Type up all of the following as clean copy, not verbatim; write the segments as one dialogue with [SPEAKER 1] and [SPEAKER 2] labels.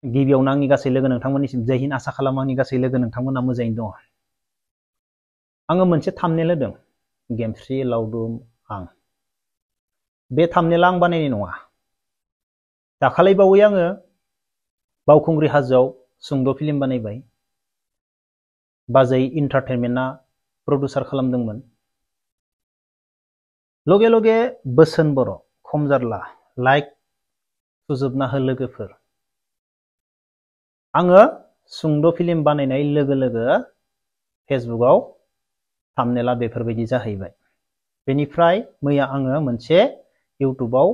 [SPEAKER 1] गिबियावनो आंनि गासै लोगो नोंथांमोननिसिम जय हिन्द आसा खालामो आंनि गासै लोगो नोंथांमोना मोजाङैनो दङ। आङो मोनसे थाम्बनेल होदों गेमस्रि लावदुम आं। बे थाम्बनेला आं बानायनाय नङा। दाखालै बावै आङो बावखुंग्रि हाजोआव सुंद' फिल्म बानायबाय। बाजै इन्टारटेनमेन्टआ प्रडिउसार खालामदोंमोन। लगे लगे बोसोन बर' खमजारला लाइक सुजोबना हो लोगोफोर। आङो सुंद' फिल्म बानायनाय लोगो लोगो फेसबुकआव थाम्बनेला बेफोरबायदि जाहैबाय। बेनिफ्राय मैया आङो मोनसे इउटुबाव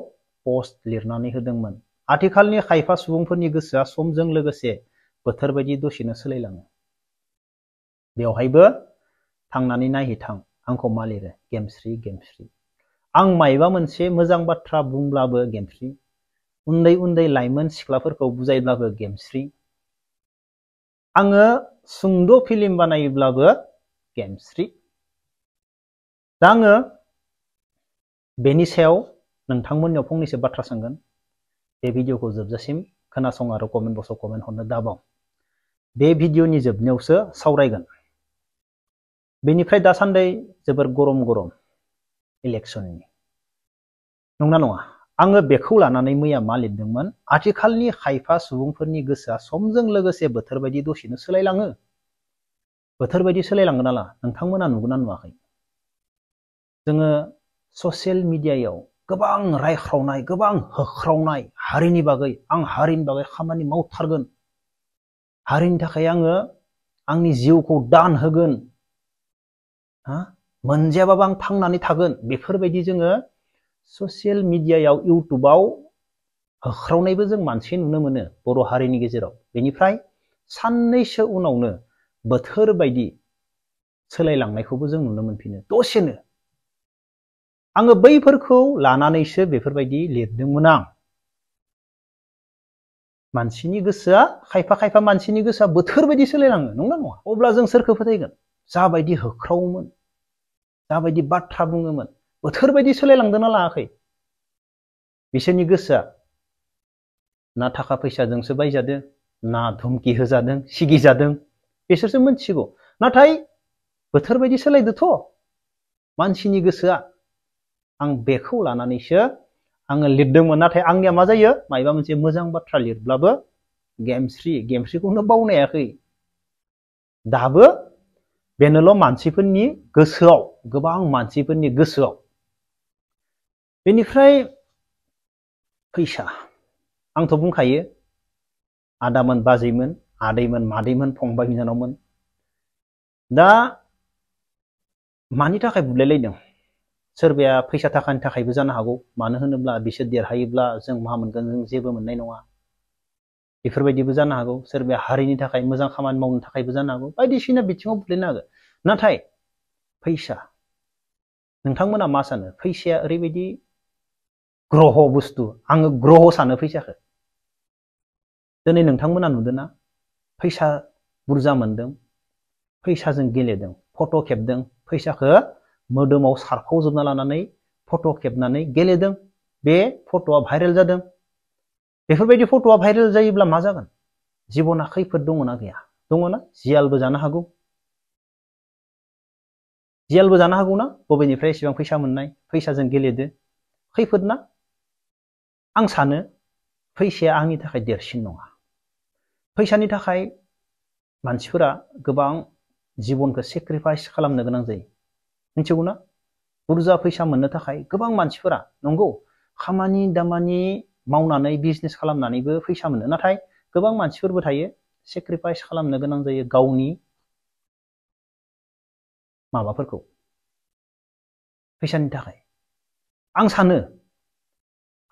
[SPEAKER 1] पस्ट लिरनानै होदोंमोन। आथिखालनि खायफा सुबुंफोरनि गोसोआ समजों लोगोसे बोथोर बायदि दसेनो सोलायलाङो। बेवहायबो थांनानै नायहैथां आंखौ मा लिरो गेमस्रि गेमस्रि। आं मायबा मोनसे मोजां बाथ्रा बुंब्लाबो गेमस्रि, उन्दै उन्दै लाइमोन सिख्लाफोरखौ बुजायब्लाबो गेमस्रि, आङो सुंद' फिल्म बानायोब्लाबो गेमस्रि। दा आङो बेनि सायाव नोंथांमोननियाव फंनैसो बाथ्रा सोंगोन। बे भिडिअखौ जोबजासिम खोनासं आरो कमेन्ट बक्सआव कमेन्ट हरनो दाबाव। बे भिडिअनि जोबनायावसो सावरायगोन। बेनिफ्राय दासान्दि जोबोर गरम गरम इलेक्सननि नंगौना नङा? आङो बेखौ लानानै मैया मा लिरदोंमोन? आथिखालनि खायफा सुबुंफोरनि गोसोआ समजों लोगोसे बोथोर बायदि दसेनो सोलायलाङो। बोथोर बायदि सोलायलांगोन नाला नोंथांमोना नुगोना नुवाखै? जोङो ससियेल मिडियायाव गोबां रायख्रावनाय, गोबां होख्रावनाय हारिनि बागै, आं हारिनि बागै खामानि मावथारगोन, हारिनि थाखाय आङो आंनि जिउखौ दान होगोन, मोनजायाबाबो आं थांनानै थागोन, बेफोरबायदि जोङो ससियेल मिडियायाव इउटुबाव होख्रावनायबो जों मानसि नुनो मोनो बर' हारिनि गेजेराव। बेनिफ्राय साननैसो उनावनो बोथोर बायदि सोलायलांनायखौबो जों नुनो मोनफिनो दसेनो। आङो बैफोरखौ लानानैसो बेफोरबायदि लिरदोंमोन आं। मानसिनि गोसोआ खायफा खायफा मानसिनि गोसोआ बोथोर बायदि सोलायलाङो नंगौना नङा? अब्ला जों सोरखौ फोथायगोन? जाबायदि होख्रावोमोन, जाबायदि बाथ्रा बुङोमोन, बोथोर बायदि सोलायलांदोंना लाङाखै? बिसोरनि गोसोआ ना थाखा फैसाजोंसो बायजादों, ना धुमकि होजादों, सिगिजादों, बिसोरसो मिथिगौ। नाथाय बोथोर बायदि सोलायदोथ' मानसिनि गोसोआ। आं बेखौ लानानैसो आङो लिरदोंमोन। नाथाय आंनिया मा जायो? मायबा मोनसे मोजां बाथ्रा लिरब्लाबो गेमस्रि, गेमस्रिखौनो बावनायाखै। दाबो बेनोल' मानसिफोरनि गोसोआव, गोबां मानसिफोरनि गोसोआव। बेनिफ्राय फैसा, आंथ' बुंखायो आदामोन, बाजैमोन, आदैमोन, मादैमोन, फंबाय बिनानावमोन। दा मानि थाखाय बुलायलायदों? सोरबाया फैसा थाखानि थाखायबो जानो हागौ। मानो होनोब्ला बिसोर देरहायोब्ला जों मा मोनगोन? जों जेबो मोननाय नङा। बेफोरबायदिबो जानो हागौ। सोरबाया हारिनि थाखाय मोजां खामानि मावनो थाखायबो जानो हागौ। बायदिसिना बिथिङाव बुलायनो हागौ। नाथाय फैसा, नोंथांमोना मा सानो? फैसाया ओरैबायदि ग्रह बुस्थु, आङो ग्रह सानो फैसाखौ। दिनै नोंथांमोना नुदोंना? फैसा बुरजा मोनदों, फैसाजों गेलेदों, फट' खेबदों, फैसाखौ मोदोमाव सारफावजोबना लानानै फट' खेबनानै गेलेदों। बे फट'आ भाइरेल जादों। बेफोरबायदि फट'आ भाइरेल जायोब्ला मा जागोन? जिबना खैफोद दङना गैया? दङना? जियालबो जानो हागौ। जियालबो जानो हागौ ना? बबेनिफ्राय एसेबां फैसा मोननाय, फैसाजों गेलेदो, खैफोद ना? आं सानो फैसाया आंनि थाखाय देरसिन नङा। फैसानि थाखाय मानसिफोरा गोबां जिबनखौ सेक्रिफाइस खालामनो गोनां जायो। मिथिगौ ना? बुरजा फैसा मोननो थाखाय गोबां मानसिफोरा नंगौ खामानि दामानि मावनानै बिजनेस खालामनानैबो फैसा मोनो। नाथाय गोबां मानसिफोरबो थायो सेक्रिफाइस खालामनो गोनां जायो गावनि माबाफोरखौ फैसानि थाखाय। आं सानो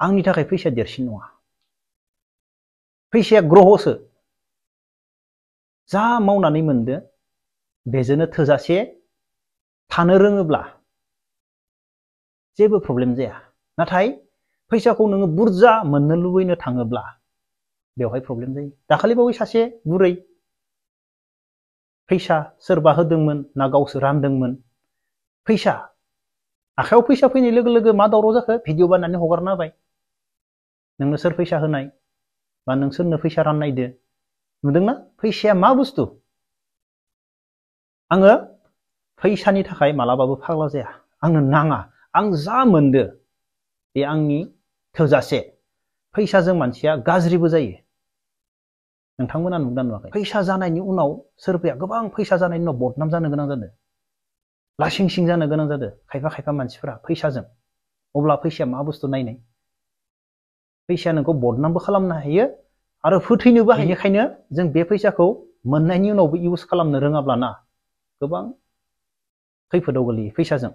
[SPEAKER 1] आंनि थाखाय फैसाया देरसिन नङा। फैसाया ग्रहसो। जा मावनानै मोनदो बेजोंनो थोजासे थानो रोङोब्ला जेबो प्रब्लेम जाया। नाथाय फैसाखौ नोङो बुरजा मोननो लुबैनो थाङोब्ला बेवहाय प्रब्लेम जायो। दाखालि बावै सासे बुरै फैसा सोरबा होदोंमोन ना गावसो रानदोंमोन, फैसा आखायाव फैसा फैनाय लोगो लोगो मा दावराव जाखो? भिडिअ बानायनानै हगारना होबाय। नोंनो सोर फैसा होनाय? बा नों सोरनो फैसा राननायदो नुदोंना फैसाया मा बुस्थु आङो फैसानि थाखाय मालाबाबो फाग्ला जाया आंनो नाङा आं जा मोनदो बे आंनि थोजासे फैसाजों मानसिया गाज्रिबो जायो नोंथांमोना नुदोंना नुवाखै फैसा जानायनि उनाव सोरबाया गोबां फैसा जानायनि उनाव बदनाम जानो गोनां जादों लासिं सिं जानो गोनां जादों खायफा मानसिफोरा फैसाजों अब्ला फैसाया मा बुस्थु नायनाय फैसाया नोंखौ बदनामबो खालामनो हायो आरो फोथैनोबो हायो बेनिखायनो जों बे फैसाखौ मोननायनि उनावबो इउज खालामनो रोङाब्लाना गोबां खैफोदाव गोलैयो फैसाजों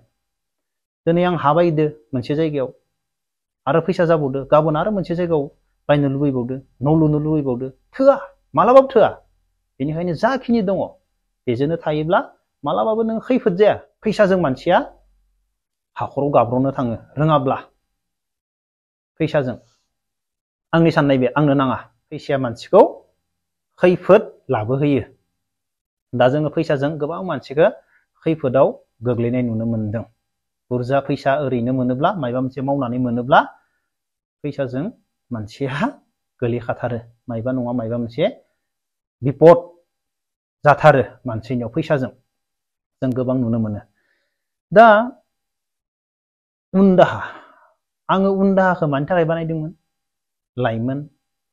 [SPEAKER 1] दिनै आं हा बायदो मोनसे जायगायाव आरो फैसा जाबावदो गाबोन आरो मोनसे जायगायाव बायनो लुबैबावदो न' लुनो लुबैबावदो थोआ मालाबाबो थोआ बेनिखायनो जाखिनि दङ बेजोंनो थायोब्ला मालाबाबो नों खैफोद जाया फैसाजों मानसिया हाखराव गाब्र'नो थाङो रोङाब्ला फैसाजों आंनि साननाय बे आंनो नाङा फैसाया मानसिखौ खैफोद लाबोहोयो दा जोङो फैसाजों गोबां मानसिखौ खैफोदाव गोग्लैनाय नुनो मोनदों बुरजा फैसा ओरैनो मोनोब्ला मायबा मोनसे मावनानै मोनोब्ला फैसाजों मानसिया गोलैखाथारो मायबा नङा मायबा मोनसे बिपद जाथारो मानसिनियाव फैसाजों जों गोबां नुनो मोनो दा उनदाहा आङो उनदाहाखौ मानि थाखाय बानायदोंमोन लाइमोन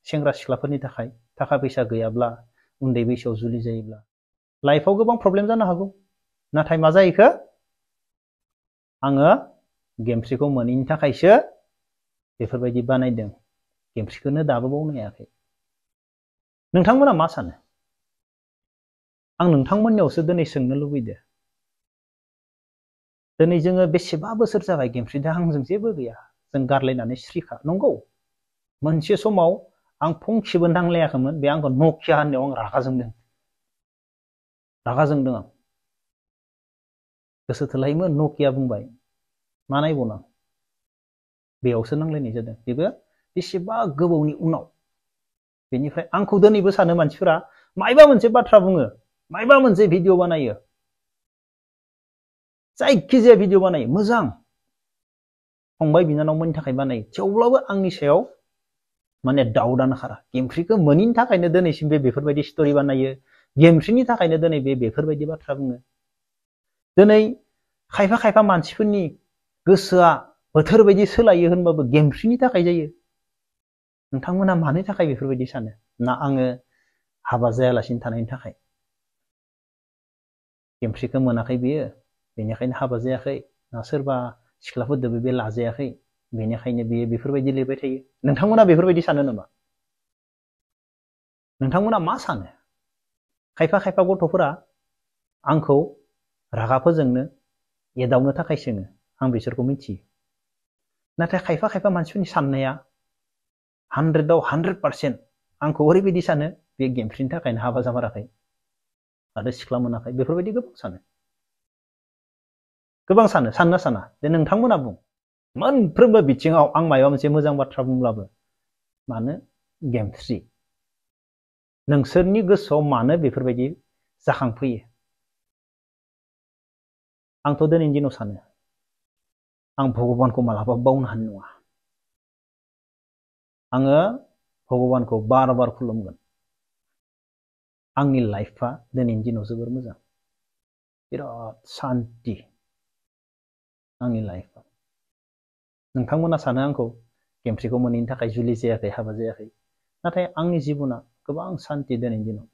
[SPEAKER 1] सेंग्रा सिख्लाफोरनि थाखाय थाखा फैसा गैयाब्ला उन्दै बैसोआव जुलि जायोब्ला लाइफआव गोबां प्रब्लेम जानो हागौ नाथाय मा जायोखो आङो गेमस्रिखौ मोनैनि थाखायसो बेफोरबायदि बानायदों गेमस्रिखौनो दाबो बावनो हायाखै नोंथांमोना मा सानो आं नोंथांमोननियावसो दिनै सोंनो लुबैदों दिनै जोङो बेसेबा बोसोर जाबाय गेमस्रिजों आंजों जेबो गैया जों गारलायनानै स्रिखा नंगौ मोनसे समाव आं फंसेबो नांलायाखैमोन बे आंखौ नकिया होननायाव आं रागा जोंदों आं गोसो थोलायोमोन नकिया बुंबाय मा नायबावनो बेयावसो नांलायनाय जादों बेबो बेसेबा गोबावनि उनाव बेनिफ्राय आंखौ दिनैबो सानो मानसिफोरा मायबा मोनसे बाथ्रा बुङो मायबा मोनसे भिडिअ बानायो जायखिजाया भिडिअ बानायो मोजां फंबाय बिनानावमोननि थाखाय बानायो थेवब्लाबो आंनि सायाव माने दाउदानो खारा गेमस्रिखौ मोनैनि थाखायनो दिनैसिम बेफोरबायदि स्टरि बानायो गेमस्रिनि थाखायनो दिनै बेफोरबायदि बाथ्रा बुङो दिनै खायफा मानसिफोरनि गोसोआ बोथोर बायदि सोलायो होनबाबो गेमस्रिनि थाखाय जायो नोंथांमोना मानि थाखाय बेफोरबायदि सानो ना आङो हाबा जायालासिनो थानायनि थाखाय गेमस्रिखौ मोनाखै बियो बेनिखायनो हाबा जायाखै ना सोरबा सिख्लाफोरदोबो बे लाजायाखै बेनिखायनो बियो बेफोरबायदि लिरबाय थायो नोंथांमोना बेफोरबायदि सानो नामा नोंथांमोना मा सानो खायफा गथ'फोरा आंखौ रागा फोजोंनो एदावनो थाखाय सोङो आं बिसोरखौ मिथियो नाथाय खायफा मानसिफोरनि साननाया 100आव 100% आंखौ ओरैबायदि सानो बे गेमस्रिनि थाखायनो हाबा जामाराखै आरो सिख्ला मोनाखै बेफोरबायदि गोबां सानो सानना साना जे नोंथांमोना बुं मोनफ्रोमबो बिथिङाव आं माबा मोनसे मोजां बाथ्रा बुंब्लाबो मानो गेमस्रि नोंसोरनि गोसोआव मानो बेफोरबायदि जाखांफैयो आंथ' दिनैनि दिनाव सानो आं भगबानखौ मालाबा बावनो हानाय नङा आङो भगबानखौ बार खुलुमगोन आंनि लाइफआ दिनैनि दिनाव जोबोर मोजां बिराद सान्ति आंनि लाइफआ नोंथांमोना सानो आंखौ गेमस्रिखौ मोनैनि थाखाय जुलि जायाखै हाबा जायाखै नाथाय आंनि जिबना गोबां सान्ति दिनैनि दिनाव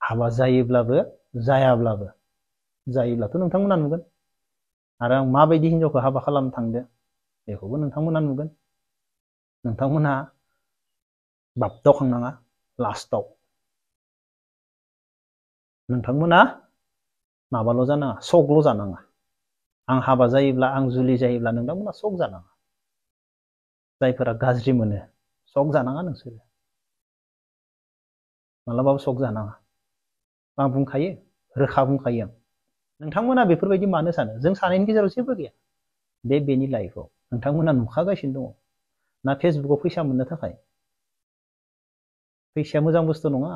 [SPEAKER 1] हाबा जायोब्लाबो जायोब्लाथ' नोंथांमोना नुगोन आरो आं माबायदि हिनजावखौ हाबा खालामनो थांदो बेखौबो नोंथांमोना नुगोन नोंथांमोना बापदावखांनाङा लास्टआव नोंथांमोना माबाल' जानाङा सकल' जानाङा आं हाबा जायोब्ला आं जुलि जायोब्ला नोंथांमोना सक जानाङा जायफोरा गाज्रि मोनो सक जानाङा नोंसोरो मालाबाबो सक जानाङा आं बुंखायो रोखा बुंखायो आं नोंथांमोना बेफोरबायदि मानो सानो जों सानैनि गेजेराव जेबो गैया बेनि लाइफआव नोंथांमोना नुखागासिनो दङ ना फेसबुकआव फैसा मोननो थाखाय फैसाया मोजां बुस्थु नङा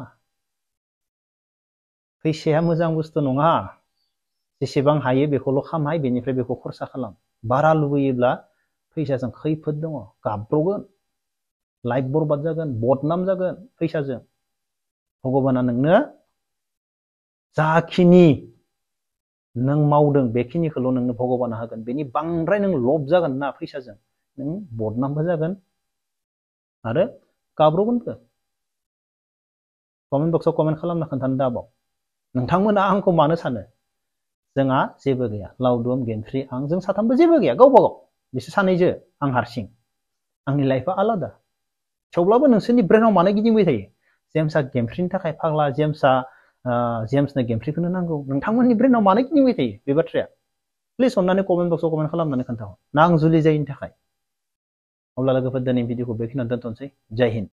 [SPEAKER 1] फैसाया मोजां बुस्थु नङा जेसेबां हायो बेखौल' खामाय बेनिफ्राय बेखौ खरसा खालाम बारा लुबैयोब्ला फैसाजों खैफोद दङ गाब्र'गोन लाइफ बरबाद जागोन बदनाम जागोन फैसाजों भगबाना नोंनो जाखिनि नों मावदों बेखिनिखौल' नोंनो भगबाना होगोन बेनि बांद्राय नों लब जागोन ना फैसाजों नों बदनामबो जागोन आरो गाब्रगोनबो कमेन्ट बक्सआव कमेन्ट खालामना खोन्थानो दाबाव नोंथांमोना आंखौ मानो सानो जोंहा जेबो गैया लावदुम गेमस्रि आं जों साथामबो जेबो गैया गावबा गाव बिसोर सानैजो आं हारसिं आंनि लाइफआ आलादा थेवब्लाबो नोंसोरनि ब्रेनाव मानो गिदिंबाय थायो जेम्सआ गेमस्रिनि थाखाय फाग्ला जेम्सनो गेमस्रिखौनो नांगौ नोंथांमोननि ब्रेनाव मानो गिदिंबाय थायो बे बाथ्राया प्लिज अननानै कमेन्ट बक्सआव कमेन्ट खालामनानै खोन्थाहर ना आं जुलि जायैनि थाखाय अब्ला लोगोफोर दिनै भिडिअखौ बेखिनियाव दोनथ'नोसै जय हिन्द